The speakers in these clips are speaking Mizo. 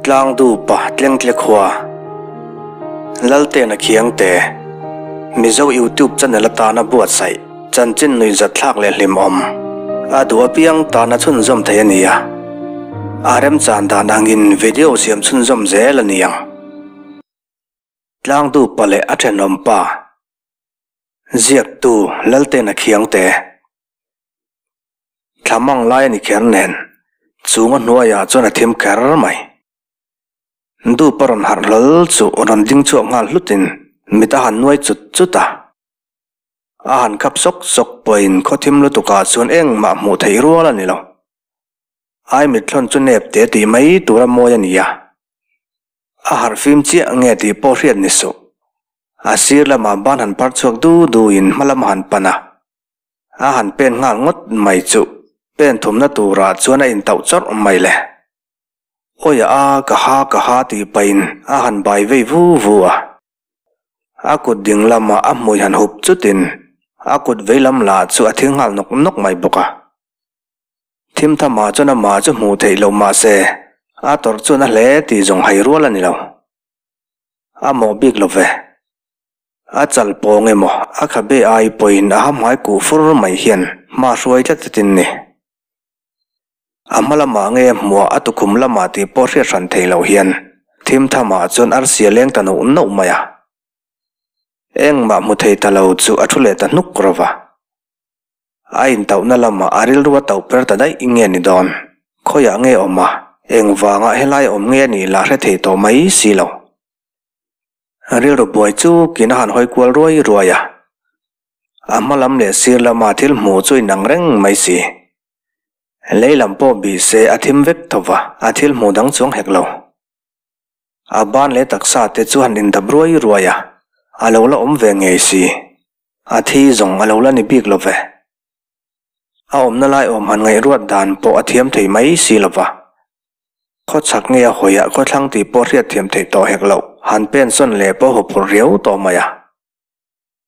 Tlangdupa Tlengtle khua Laltena Khiangte Mizo YouTube channel atana buatsaih chanchin nuihzat thlak leh hlimawm a duh apiang tana chhunzawm thei a ni a, a remchan dan angin video siam chhunzawm zel a ni ang. Tlangdupa leh a thenawmpa Ziaktu Laltena Khiangte. Thla mang lai a ni kher nen, chung a hnuaiah chuan a thim kher mai. Dup a rawn harh hlawl chu rawn ding chhuak nghal hlutin mit a han nuai chut chut a. A han khap sawk sawk pawhin khaw thim lutukah chuan engmah hmuh theih rual a ni lo. Ai mitthlawn chu nep te tih mai tura mawi a ni a. A harh fim chiah nge tih pawh hriat ni suh. A sir lamah ban han par chhuak du duin hma lam a han pan a. A han pen nghal ngawt mai chu pen thumna turah chuan a intauh chawrh mai le. Awi a ka ha ka ha tih pahin a han bai vei vu vu a. A kut ding lamah a hmui han hup chutin a kut vei lam lah chu a thing nghal nawk nawk mai bawk a. Thim thamah chuan amah chu hmuh theih loh mah se a tawrh chuan a hle tih zawng hai rual a ni lo. A mawh bik lo ve. A chal pawng emaw a khabe ai pawhin a hamhai kuh fur mai hian hma hruai tlat tlatin ni. A hma lamah nge hmuah a tukhum lamah tih pawh hriat hran thei loh hian thim thamah chuan arsi a leng ta nauh nauh mai a. Engmah hmu thei ta lo chu a thu leh ta hnuk rawh va. A intauhna lamah a rilru a tauh per ta daih nge ni dawn? Khawiah nge awm a? Engvangah helai awm nge nih lah hre thei tawh mai si lo. Rilru buai chu kin a han hawi kual ruai ruai a, a hma lam leh sir lama thil hmuh chu inang reng mai si. Lei lam pawh bih se a thim vek tho va, a thil hmuh dang chuang hek lo. A ban leh taksa te chu han indap ruai ruai a, a lo la awm ve ngei si. A thi zawng a lo la ni bik lo ve. A awmna lai awm han ngaihruat dan pawh a thiam thei mai si lo va. Khawchhak nge a hawiah khawthlang tih pawh hriat thiam theih tawh hek loh, han pensawn leh pawh huphurh riau tawh mai a.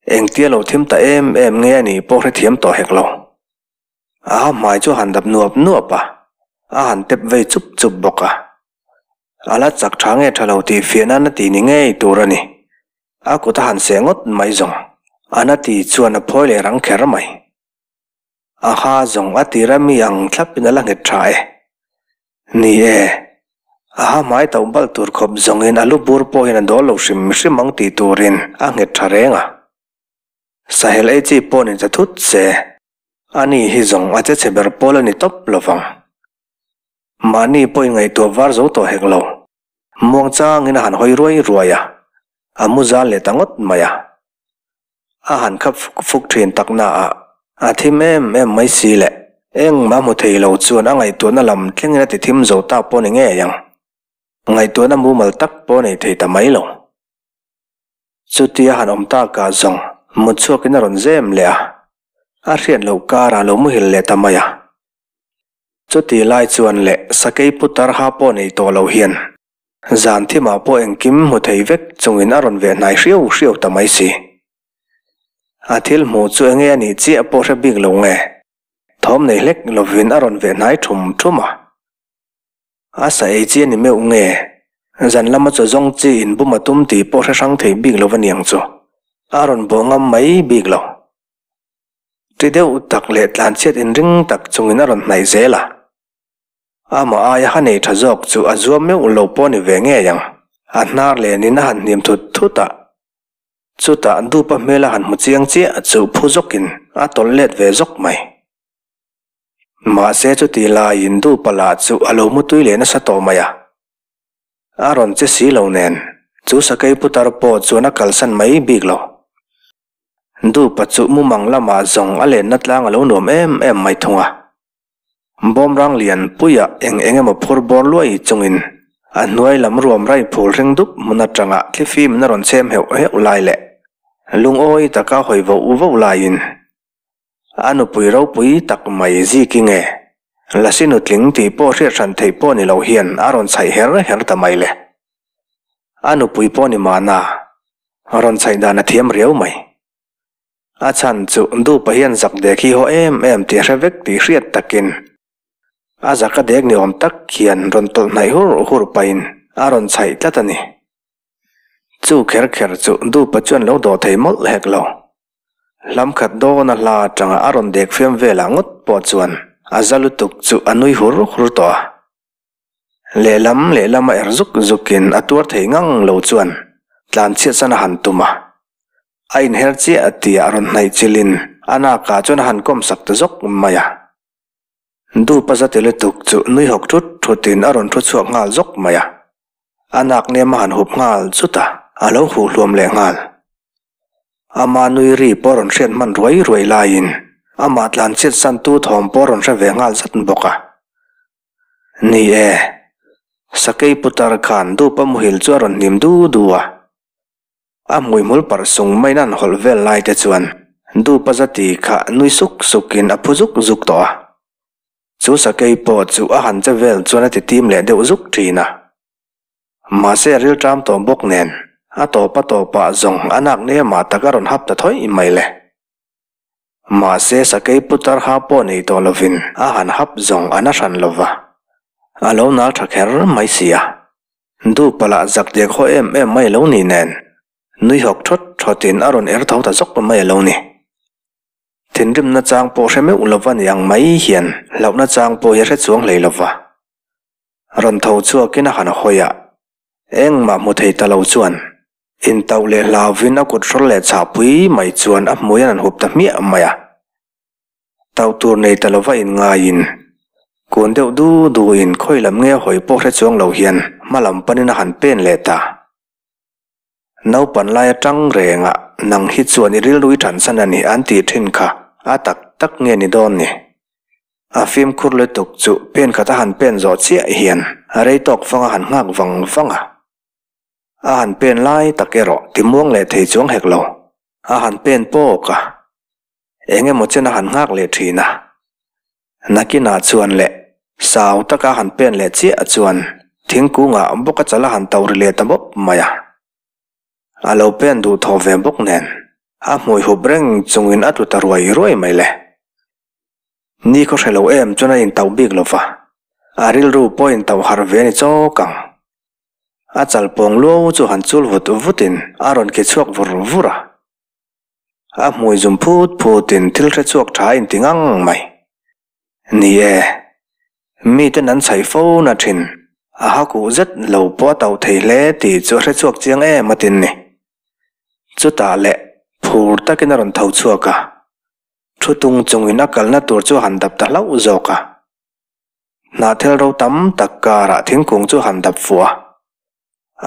Engtia lo thim ta em em nge a nih pawh hrethiam tawh hek lo. A ha hmai chu a han dap nuap nuap a, a han tep vei chup chup bawk a. A la chak tha nge tha lo tih fiah nan a ti ni ngei tur a ni. A kut a han seh ngawt mai zawng. A na ti chuan a phawi leh rang kher mai. A ha zawng a tira mi ang thlapin a la nghet tha e. Ni e, a ha hmai tauh balh tur khawp zawngin a lu bur pawhin a dawl lo hrim hrim ang tih turin a nghet tha reng a. Sahel ei chi pawh ni ta thut se, ani hi zawng a che chhe ber pawl a ni tawp lo vang. Mahni pawhin ngaihtuah var zo tawh hek lo. Muang changin a han hawi ruai ruai a, a mu zal leh ta ngawt mai a. A han khap fuk fuk thin tak na a, a thim em em mai si le. Engmah hmu thei lo chuan a ngaihtuahna lam thlengin a ti thim zo ta pawh ni ngei ang. Ngaihtuahna mumal tak pawh nei thei ta mai lo. Chutia han awm takah zawng mut chhuakin a rawn zem leh a, a hriat loh karah a lo muhil leh ta mai a. Chuti lai chuan leh sakei putar ha pawh nei tawh lo hian zan thimah pawh engkim hmu thei vek chungin a rawn veh hnai hriau hriau ta mai si. A thil hmuh chu enge a nih chiah pawh hre bik lo nge, thawm nei hlek lovin a rawn veh hnai thum thum a. A sa ei chi a ni meuh nge, zan lama chaw zawng chi in bum a tum tih pawh hre hrang thei bik lo a niang chu, a rawn bawh ngam mai bik lo. Ti deuh tak leh tlanchhiat inring tak chungin a rawn hnaih zel a. Amah aia ha nei tha zawk chu a zuam meuh lo pawh ni ve ngei ang. A hnar lenin a han hnim thut thut a. Chutah Dupa hmel a han hmu chiang chiah chu phu zawkin a tawlh let ve zawk mai. Mahse chuti laiin Dupa lah chu a lo mutui leh nasa tawh mai a. A rawn che si lo nen chu sakei putar pawh chuan a kalsan mai bik lo. Dupa chu mumang lamah zawng a lenna tlang a lo nuam em em mai thung a. Bawmrang lian puia eng eng emaw phur bawr luai chungin a hnuai lam ruam rai phul hring dup hmun atanga thlifim na rawn chhem heuh heuh lai leh lungawi taka hawi voh voh laiin a nupui ropui tak mai ziki nge Lasi nutling tih pawh hriat hran theih pawh ni lo hian a rawn chhaih her her ta mai le. A nupui pawh ni mahna rawn chhaih dan a thiam riau mai. A chhan chu Dupa hian zak dek hi haw em em tih a hre vek tih hriat takin a zak a dek ni awm tak hian rawn tawlh hnaih hur hur pahin A rawn chhaih tlat a ni. Chu kher kher chu Dupa chuan lo dawh thei mawlh hek lo. Hlam khat dawna hla atanga a rawn dek fiam velah ngawt pawh chuan a za lutuk chu a nui hur hur tawh a. Lehlam lehlam a er zuk zukin a tuar thei ngang lo chuan tlan chhiatsan a han tum a. A inher chiah tihah rawn hnaih chilhin a nakah chuan a han kawm sak ta zawk mai a. Dupa za ti lutuk chu nui hawk thut thutin a rawn thu chhuak nghal zawk mai a. A nak nem a han hup nghal chut a, a lo huh hluam leh nghal. Ama nui ri pawh rawn hriat hman ruai ruai laiin amah tlan chhiat san tu thawm pawh rawn hre ve nghal zat bawk a. Ni e, Sakei putar khan Dupa muhil chu a rawn hnim du du a. A hmuihmul parh sung maiin an hawlh vel lai te chuan Dupa zati kha nui suk sukin a phu zuk zuk tawh a. Chu sakei pawh chu a han che vel chuan a ti tim leh deuh zuk thin a. Mahse a rilṭam tawh bawk nen a tawp a tawpah zawng a nak nemah tak a rawn hap ta thawih mai le. Mahse sakei putar ha pawh nei tawh lovin a han hap zawng a na hran lova, a lo nal tha kher mai si a. Dupa lah zak diak haw em em mai lo ni nen, nui hawk thawt thawtin a rawn er tho ta zawk mai a lo ni. Thinrimna chang pawh hre meuh lova ni ang mai hian hlauhna chang pawh hi a hre chuang hlei lova. Rawn tho chhuakin a han hawi a, engmah hmu thei ta lo chuan Intauh leh hlauvin a kut hrawl leh chhahpui mai chuan a hmui an hup ta hmiah mai a. Tauh tur nei ta lova inngaiin, kun deuh du duin khawi lam nge hawi pawh hre chuang lo hian hma lam panin a han pen leh ta. Naupan lai atang renga nang hi chuan i rilru i thansan a ni an tih thin kha a tak tak nge ni dawn ni. A fimkhur lutuk chu pen khat a han pen zawh chiah hian a rei tawk fang a han nghak vang vang a. A han pen lai tak erawh timuang leh thei chuang hek lo. A han pen pawk a, eng emaw chen a han nghak leh thin a. Nakinah chuan leh sau taka a han pen leh chiah chuan thingkungah bawk a chal a han to ri leh ta bawp mai a. A lo pen duh thaw ve bawk nen a hmui hup reng chungin a tlu ta ruai ruai mai le. Ni khaw hre lo em chuan a intauh bik lo va, a rilru pawh intauh harh ve a ni chawk ang. A chal pawng luau chu han chul vut vutin a rawn khi chhuak vur vur a. A hmui zum phut phutin thil hre chhuak tha a inti ngang mai. Ni e, miten an chhaih fo na thin, a ha kuh zet lo pawh a tauh thei hle tih chu a hre chhuak chiang em a tin ni. Chutah leh phur takin a rawn tho chhuak a, thu tung chungin a kalna tur chu a han dap ta hlauh zawk a. Hnahthel ro tam tak karah thingkung chu han dap fuh a,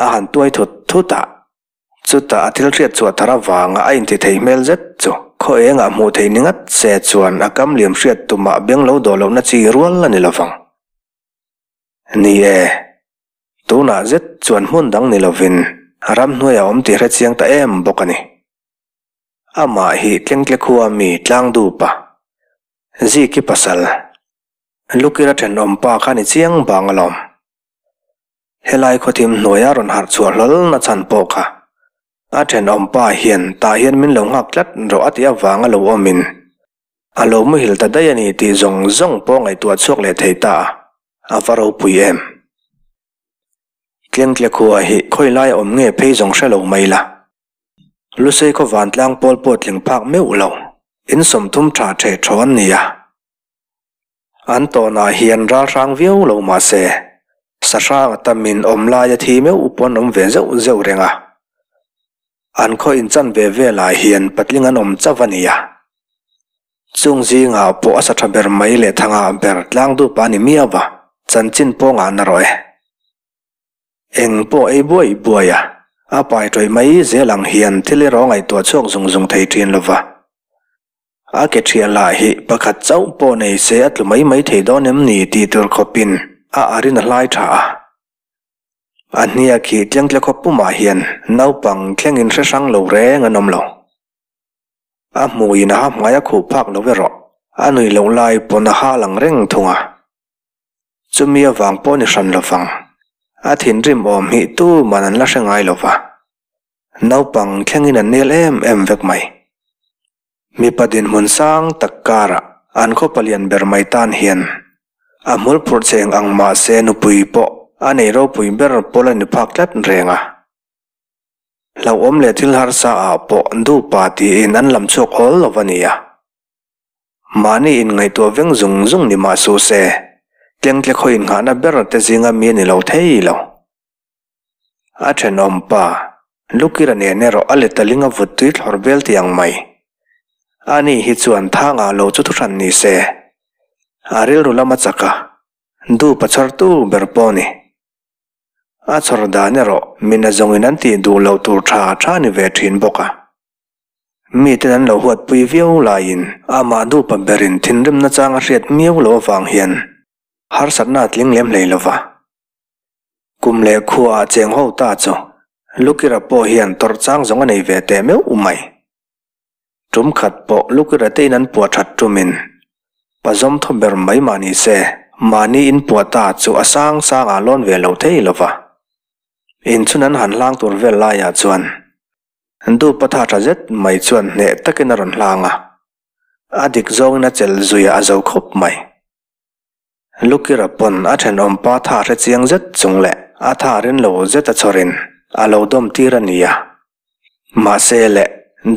a han tuai thut thut a. Chutah a thil hriat chhuah thar avanga a inti thei hmel zet chu khaw engah hmuh theih ni ngat se chuan a kam liam hriat tumah beng lo dawh lohna chi rual a ni lovang. Ni e, tunah zet chuan hmun dang ni lovin ramhnuai a awm tih hre chiang ta em bawk a ni. Amah hi Tlengtle khua mi Tlangdupa, Ziki pasal, Lukira thenawm pa kha ni chiang bang alawm. Helai khawthim hnuaia rawn harh chhuah hlawl na chhan pawh kha a thenawm pa hian tah hian min lo nghak tlat rawh a tih avanga lo awmin a lo muhil ta daih a ni tih zawng zawng pawh ngaihtuah chhuak leh thei ta a, a va ropui em. Tlengtle khua hi khawi lai a awm nge phei zawng hre lo mai la. Lusei khaw vantlang pawl pawh tling phak meuh lo, in 30 tha theh thaw an ni a. An tawnah hian ral hrang viau lo mah se, sa hrang a tamin awm laia thi meuh pawn awm ve zeuh zeuh reng a. An khaw inchan ve velah hian patling an awm chauh a ni a. Chung zingah pawh a sa tha ber mai leh thangah ber tlang dup a ni miau va, chanchin pawh ngah na rawh e. Eng pawh ei buai buai a, a pai tawih mai zel ang hian thil erawh ngaihtuah chhuak zung zung thei thin lo va. A ke ṭhiah lah hi pakhat chauh pawh nei se a tlu mai mai thei dawn em ni tih tur khawpin a arin a hlai ṭha a. A hniak hi tlengtle khawp pumah hian naupang thlengin hre hrang lo reng an awm lo. A hmuiin a ha hmai a khuh phak lo erawh a nuih loh lai pawn a ha lang reng thung a. Chumi avang pawh ni hran lovang. A thinrim awm hi tuman an la hre ngai lova. Naupang thlengin an nel em em vek mai. Mipa dinhmun sang tak karah an khaw palian ber mai tan hian a hmul phurh cheng ang mahse nupui pawh A nei ropui ber pawl a ni phak tlat reng a. Hlauhawm leh thil harsa ah pawh dupa tiin an lam chhuak awl lo a nia. Mahni inngaihtuah veng zung zung ni mah suh se, tlengtle khaw innghahna ber te zinga mi a ni lo thei lo. A thenawm pa, Lukira nen erawh a letaling a vut tui thlawr vel tih ang mai. Ani hi chuan thangah lo chu thuhran ni se, a rilru lam a chak a, dupa chhartu ber pawh a ni. A chhawr dan erawh min a zawngin an tih duh loh tur tha tha ni ve thin bawk a. Miten an lo huatpui viau laiin amah dupa berin thinrimna chang a hriat miau loh avang hian harsatna a tling lem hlei lova. Kum leh khuaah cheng ho ta chu Lukira pawh hian tawrh chang zawng a nei ve teh meuh mai. Tum khat pawh Lukira te in an puah that tumin pazawm thaw ber mai mah ni se, mahni in puah ta chu a sang sang ah lawn ve lo thei lo va. Inchhun an han hlang tur vel laiah chuan Dupa tha tha zet mai chuan hneh takin a rawn hlang a, a dik zawngin a chelh zuiah a zo khawp mai. Lukira pawn a thenawm pa tha hre chiang zet chung leh a tha rin lo zet a chhawrin a lo dawm tir a nia. Mahse le,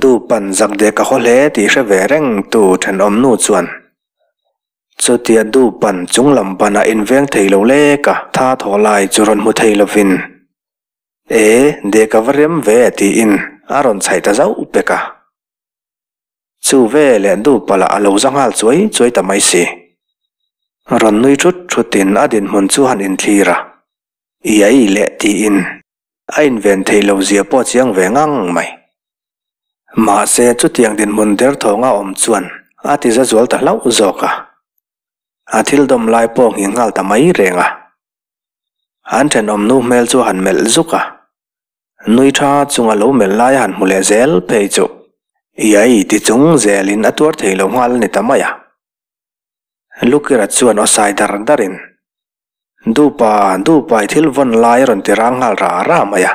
du pan zak dek a haw hle tih hre ve reng tu thenawm nu chuan chutia du pan chung lam banah inveng thei lo lek a tha thaw lai chu rawn hmu thei lovin E, dek a va rem ve tiin a rawn chhaih ta zauh pek a. Chu ve leh du palh a lo za nghal chuai chuai ta mai si. Rawn nui thut thutin a dinhmun chu han inthlir a, Iai leh tiin a inven theih lo zia pawh chiang ve ngang mai. Mahse chutiang dinhmun derthawnga awm chuan a ti za zual ta hlauh zawk a. A thil dawm lai pawh nghing nghal ta mai reng a. An thenawm nu hmel chu a han melh zuk a. Nui tha chunga lo melh lai a han hmu leh zel phei chu iai ti chung zelin a tuar thei lo nghal a ni ta mai a. Lukira chuan aw sai dar darin, Dupa, Dupa i thil vawn lai a rawn ti rang nghal ra ra mai a.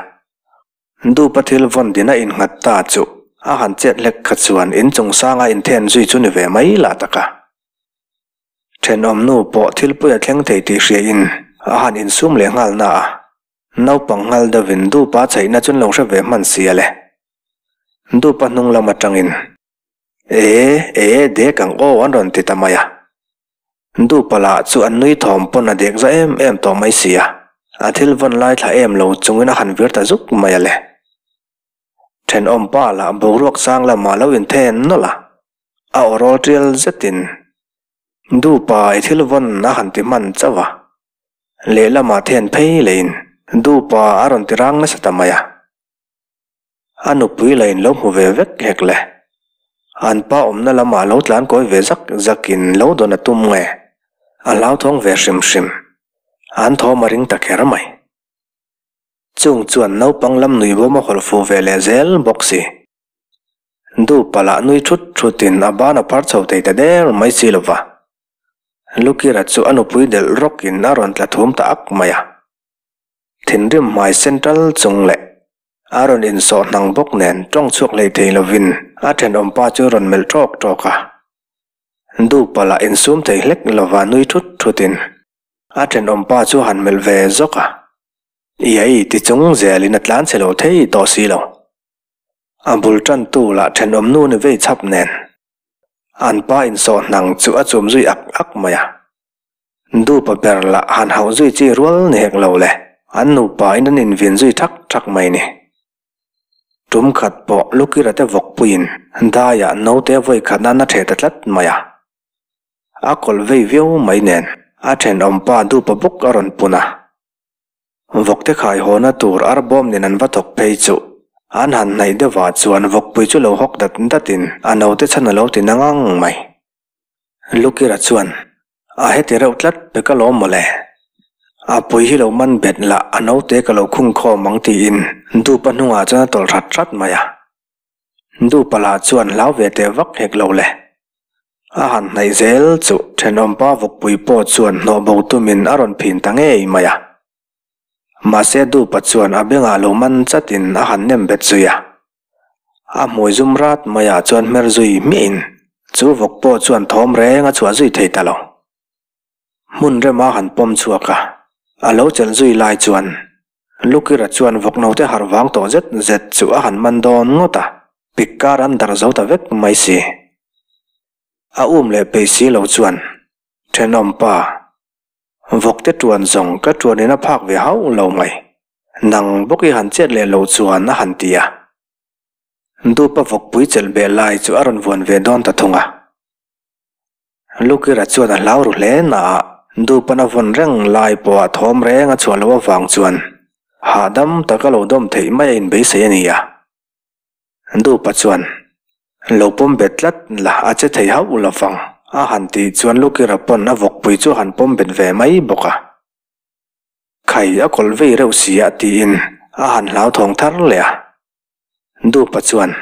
Dupa thil vawn din a innghat ta chu a han chet hlek kha chuan inchung sanga inthen zui chu ni ve mai lah tak a. Thenawm nu pawh thil pui a thleng thei tih hriain a han insum leh nghal na a. Naupang nghal deuhin Dupa chheihna chu an lo hre ve hman si a le. Dupa hnung lam atangin, E, e, dek ang aw an rawn ti ta mai a. Dupa lah chu an nui thawm pawn a dek za em em tawh mai si a, a thil vawn lai thla em lo chungin a han vir ta zuk mai a le. Thenawmpa lah boruak sang lamah lo inthen nawlh a, a aw rawl tial zetin, Dupa i thil vawn a han ti hman chauh a. Lehlamah then phei leiin Dupa a rawn ti rang nasa ta mai a. A nupui lain lo hmu ve vek hek le. An pa awmna lamah lo tlan kawi ve zak zakin lo dawn a tum nge. A hlauthawng ve hrim hrim. An thawm a ring ta kher mai. Chung chuan naupang lam nui bawm a hawlh fuh ve leh zel bawk si. Dupa lah nui thut thutin a ban a phar chho thei ta der mai si lova. Lukira chu a nupui delh rawkin a rawn tla thum ta ak mai a. Thinrim hmai central chung leh a rawn insawh hnang bawk nen tawng chhuak hlei thei lovin a thenawm pa chu rawn melh tawk tawk a. Dupa lah insum thei hlek lova nui thut thutin a thenawm pa chu han melh ve zawk a. Iai ti chung zelin a tlan chhe lo thei tawh si lo. A bul tantu lah thenawm nu ni vei chhap nen An pa insawh hnang chu a chum zui ak ak mai a. Dupa ber lah han hauh zui chi rual ni hek lo le, an nupa in an invin zui thak thak mai ni. Tum khat pawh Lukira te vawkpuiin daiah naute vawi khat nan a theh ta tlat mai a. A kawlh vei viau mai nen a thenawm pa Dupa bawk a rawn pun a. Vawkte khai hawna tur arbawm nen an va thawk phei chu an han hnaih deuhah chuan vawkpui chu lo hawk dat datin a naute chhan a lo ti na ngang mai. Lukira chuan a heti reuh tlat pe ka lawm mawle. A pui hi lo man bet lah a naute ka lo khung khawm ang tiin Dupa hnungah chuan a tawlh rat rat mai a. Dupa lah chuan hlau ve teh vak hek lo le. A han hnaih zel chu thenawmpa vawkpui pawh chuan hnawh bo tumin a rawn phin ta ngei mai a. Mahse Dupa chuan a bengah lo man chatin a han nem bet zui a. A hmui zum rat maiah chuan hmer zui hmiahin chu vawk pawh chuan thawm reng a chhuah zui thei ta lo. Hmun rema han pawm chhuak a. A lo chelh zui lai chuan Lukira chuan vawk note harh vang tawh zet zet chu a han man dawn ngawt a, pik kar an darh zo ta vek mai si. A um leh peih si lo chuan thenawm pa vawkte tuan zawng ka tuanin a phak ve hauh lo mai, nang bawk i han chet leh loh chuan a han ti a. Dupa vawkpui chelh beh lai chu a rawn vuan ve dawn ta thung a. Lukira chuan a hlau ru hle na a, Dupan a vawn reng lai pawha thawm reng a chhuah loh avang chuan hahdam taka lo dawm theih mai a inbeisei a ni a. Dupa chuan, Lo pawm bet tlat la, a che thei hauh lo vang, a han tih chuan Lukira pawn a vawkpui chu a han pawm bet ve mai bawk a. Khai a kawlh vei reuh si a tiin a han hlauthawng thar leh a. Dupa chuan,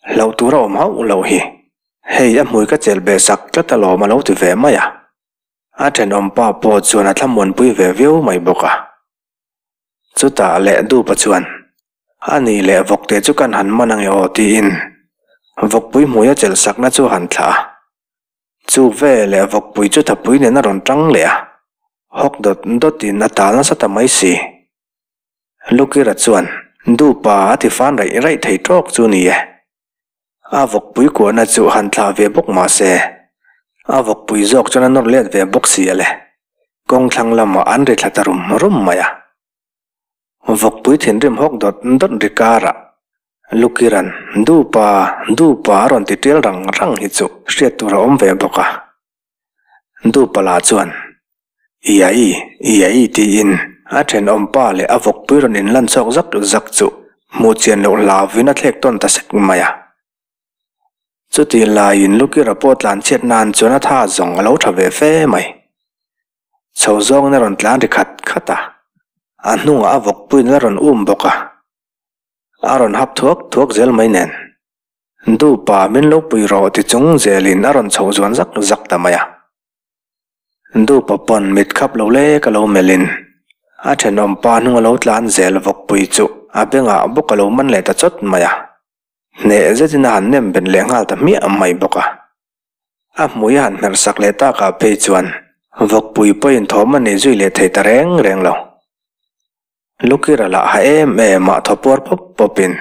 Hlauh tur a awm hauh loh hi. Hei a hmui ka chelh beh sak tlat alawm a lo ti ve mai a. A thenawm pa pawh chuan a thlamuanpui ve viau mai bawk a. Chutah leh Dupa chuan, A nih leh vawkte chu kan han man ange aw tiin vawkpui hmui a chelh sakna chu a han thlah a. Chu ve leh vawkpui chu thapui nen a rawn tang leh a, hawk dawt dawtin a tal nasa ta mai si. Lukira chuan Dupa a ti fan raih raih thei tawk chu ni e. A vawkpui kuahna chu han thlah ve bawk mah se, a vawkpui zawk chuan a nawr let ve bawk si a le. Kawng thlang lamah an ri thla ta rum rum mai a. Vawkpui thinrim hawk dawt dawt ri karah Lukiran Dupa, Dupa a rawn ti tial rang rang hi chu hriat tur a awm ve bawk a. Dupa lah chuan Iai, iai tiin a thenawmpa leh a vawkpui rawn inlan chhuak zak zak chu hmuh chian loh hlauvin a thlek tawn ta sek mai a. Chutih laiin Lukira pawh tlanchhiat nan chuan a tha zawng a lo tha ve fe mai. Chho zawngin a rawn tlan ri khat khat a, a hnungah a vawkpuiin la rawn um bawk a, a rawn hap thuak thuak zel mai nen. Dupa min lo pui rawh ti chung zelin a rawn chhoh zuan zak zak ta mai a. Dupa pawn mit khap lo lek a lo melhin a thenawm pa hnung a lo tlan zel vawkpui chu a bengah bawk a lo man leh ta chawt mai a, hneh zetin a han nem bet leh nghal ta hmiah mai bawk a. A hmui a han hmerh sak leh takah phei chuan vawkpui pawhin thawm a nei zui leh thei ta reng reng lo. Lukira lah ha em em a thaw puar pawp pawpin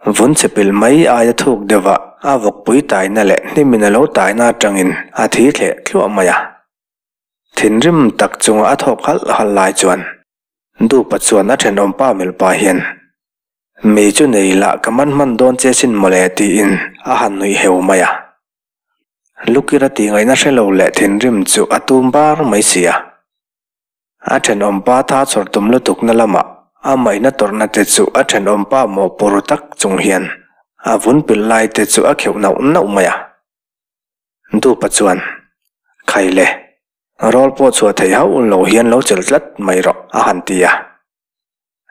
vun chhe pilh mai aia thuk deuh a a vawkpui taina leh hnimin a lo taina atangin a thi thleh thluah mai a. Thinrim tak chunga a thawk halh halh lai chuan Dupa chuan a thenawm pa melh pah hian Mi chu nei lah ka man hman dawn che sin mawle tiin a han nuih heu mai a. Lukira tih ngaihna hre lo leh thinrim chu a tum bar mai si a. A thenawm pa tha chhawr tum lutukna lamah a maihna tawrhna te chu a thenawm pa mawhpur tak chung hian a vun pilh lai te chu a kheuh nauh nauh mai a. Dupa chuan, Khai le, rawl pawh chhuah theih hauh lo hian lo chelh tlat mai rawh a han ti a.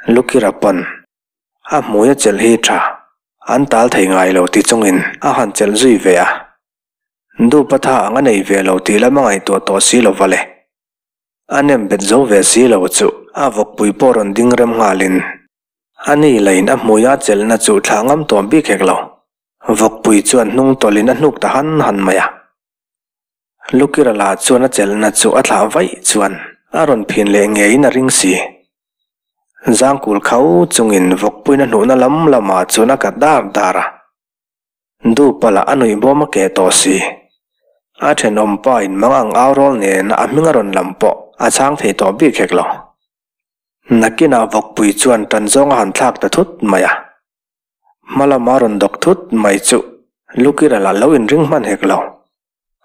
Lukira pawn a hmui a chelh hi tha an tal thei ngai lo ti chungin a han chelh zui ve a. Dupa tha ang a nei ve lo tih lam a ngaihtuah tawh si lo va le. A nem bet zo ve si lo chu a vawkpui pawh rawn ding rem nghalin a ni lain a hmui a chelhna chu thlah ngam tawh bik hek lo. Vawkpui chuan hnung tawlhin a hnuk ta han han mai a. Lukira lah chuan a chelhna chu a thlah vaih chuan a rawn phin leh ngeiin a ring si. Zangkul khau chungin vawkpuina hnuhna lam lamah chuan a kat dar dar a. Dupa lah a nuih bawm a keh tawh si. A thenawm pa in mang ang au rawl nen a hming a rawn lam pawh a chhang thei tawh bik hek lo. Nakinah vawkpui chuan tan zawng a han thlak ta thut mai a. Hma lama rawn dawk thut mai chu Lukira lah lo inring hman hek lo.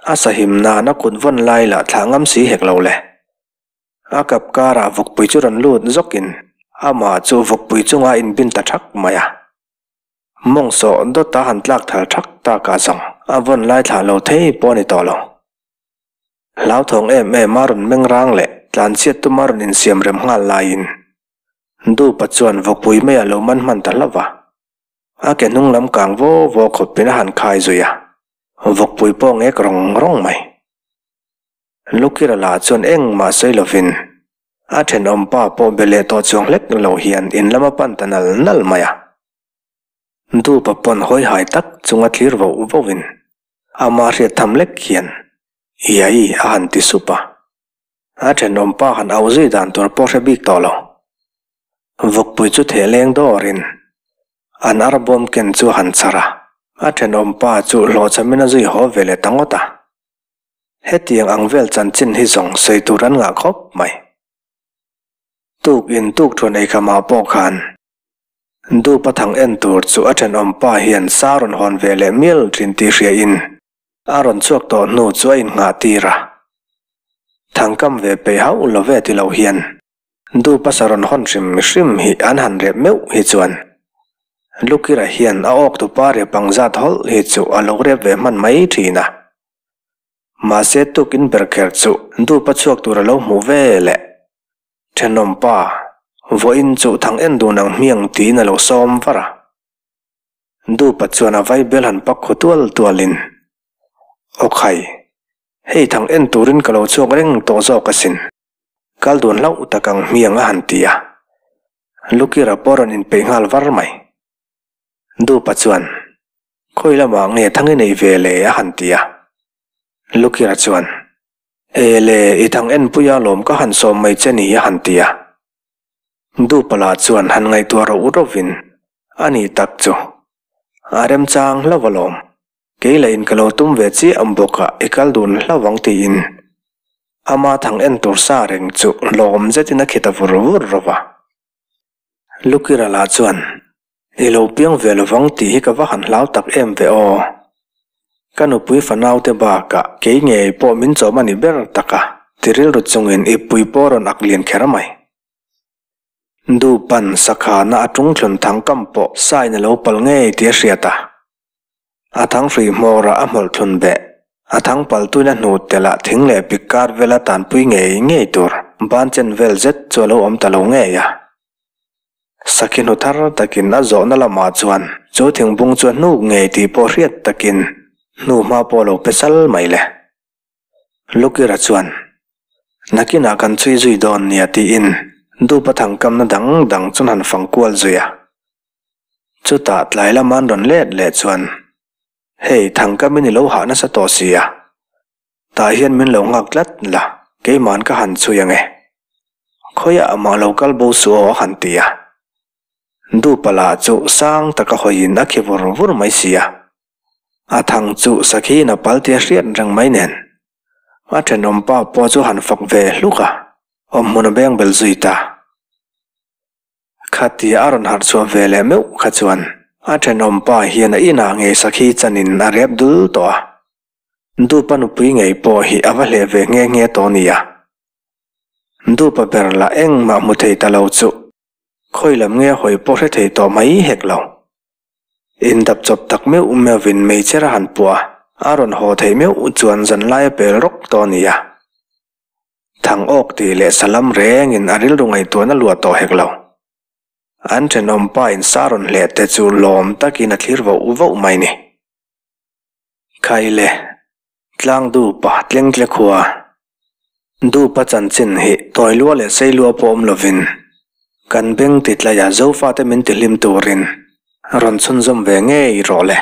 A sahim nan a kut vawn lai lah thlah ngam si hek lo le. A kap karah vawkpui chu rawn lut zawkin amah chu vawkpui chunga a inbin ta thak mai a. Mawng sawh dawta han tlak thal thak takah zawng a vawn lai thlah lo thei pawh a ni tawh lo. Hlauthawng em em a rawn meng rang leh tlanchhiat tuma rawn insiam rem nghal laiin Dupa chuan vawkpui mai a lo man hman ta hlauh va. A ke hnung lam kang vaw vaw khawpin a han khai zui a, vawkpui pawh ngek rawng rawng mai. Lukira lah chuan engmah sawi lovin a thenawm pa pawh be leh tawh chuang hlek lo hian in lam a pan ta nal nal mai a. Dupa pawn hawi hai tak chunga thlir voh vohin ama hriat tham lek hian, Iai a han ti sup a. A thenawmpa han au zui dan tur pawh hre bik tawh lo. Vawkpui chu theh leng dawrin an ar bawm ken chu a han char a, a thenawmpa chu hlawhchhamin a zui haw ve leh ta ngawt a. Hetiang ang vel chanchin hi zawng sawi tur an ngah khawp mai. Tuk in tuk thuan eikhamah pawh khan Dupa thang en tur chu a thenawmpa hian sa rawn hawn ve leh mial thin tih hria in a rawn chhuak tawh hnu chu a innghah tir a. Thangkam ve peih hauh lo ve ti lo hian Dupa sa rawn hawn hrim hrim hi an han rep meuh hi chuan Lukira hian a awk tupa rep ang zat hawlh hi chu a lo rep ve hman mai thin a. Mahse tukin ber kher chu Dupa chhuak tur a lo hmuh ve leh. Thenawmpa, vawiin chu thang en dun ang hmiang tiin a lo sawm var a. Dupa chuan a vaibel han pak khaw tual tualin, Aw khai, hei thang en turin ka lo chhuak reng tawh zawk asin. Kal dun hlauh tak ang hmiang a han ti a. Lukira pawh rawn inpeih nghal var mai. Dupa chuan, Khawi lamah nge thang i nei ve le? a han ti a. Lukira chuan, E le, i thang enpuia lawm ka han sawm mai che ni a han ti a. Dupala chuan han ngaihtuah roh rovin, A ni tak chu. A remchang hlauh alawm. Kei lah in ka lo tum ve chiah ang bawk a, i kal dun hlauh ang tiin. Ama thang en tur sa reng chu lawm zetin a khi ta vur vur ro va. Lukira lah chuan, I lo piang ve lovang tih hi ka va han hlau tak em ve aw. Ka nupui fanaute bakah kei ngei pawh min chawm a ni ber tak a, ti rilru chungin i pui pawh rawn ak lian kher mai. Dupan sakhana a tungthlun thang kam pawh sain a lo pal ngei tih a hriat a. A thang hrui hmawrah a hmawlh thlun beh. A thang paltuin a hnu telh ah thing leh pik kar vela tanpui ngei ngei tur ban chen vel zet chu a lo awm ta lo ngei a. Sakhi hnu thar takin a zawhna lamah chuan chu thingbung chu a hnuk ngei tih pawh hriat takin hnu hma pawh a lo pe sal mai le. Lukira chuan, Nakinah kan chhui zui dawn nia tiin Dupa thangkamna dang dang chuan han fang kual zui a. Chutah tlai lama an rawn let leh chuan, Hei, thangkamin i lo hah nasa tawh si a, tah hian min lo nghak tlat la, keima'n ka han chhui ang e. Khawiah amah lo kal bo suh aw a han ti a. Dupa lah chu sang taka hawiin a khi vur vur mai si a. A thang chu sakhiin a pal tia hriat reng mai nen. A thenawmpa pawh chu han fak ve hluk a, awmhmun a beng bel zui ta. Khatia a rawn harh chhuah ve leh meuh kha chuan a thenawmpa hian a inah ngei sakhi chanin a rep dul tawh a. Dupa nupui ngei pawh hi a va hleh ve nghe nghe tawh nia. Dupa ber lah engmah hmu thei ta lo chu khawi lam nge hawi pawh hre thei tawh mai hek lo. Indap chawp tak meuh meuhvin meichher a han puah a, a rawn haw theih meuh chuan zanlai a pel rawk tawh nia. Thang awk tih leh salam rengin a rilru ngaihtuahna luah tawh hek lo. An thenawmpa in sa rawn hleh te chu lawm takin a thlir voh voh mai ni. Khaile, tlang dupa tlengtle khua. Dupa chanchin hi tawilua leh seilua pawh awm lovin kan beng titlaia Zofate min tihlim turin rawn chhunzawm ve ngei rawh le.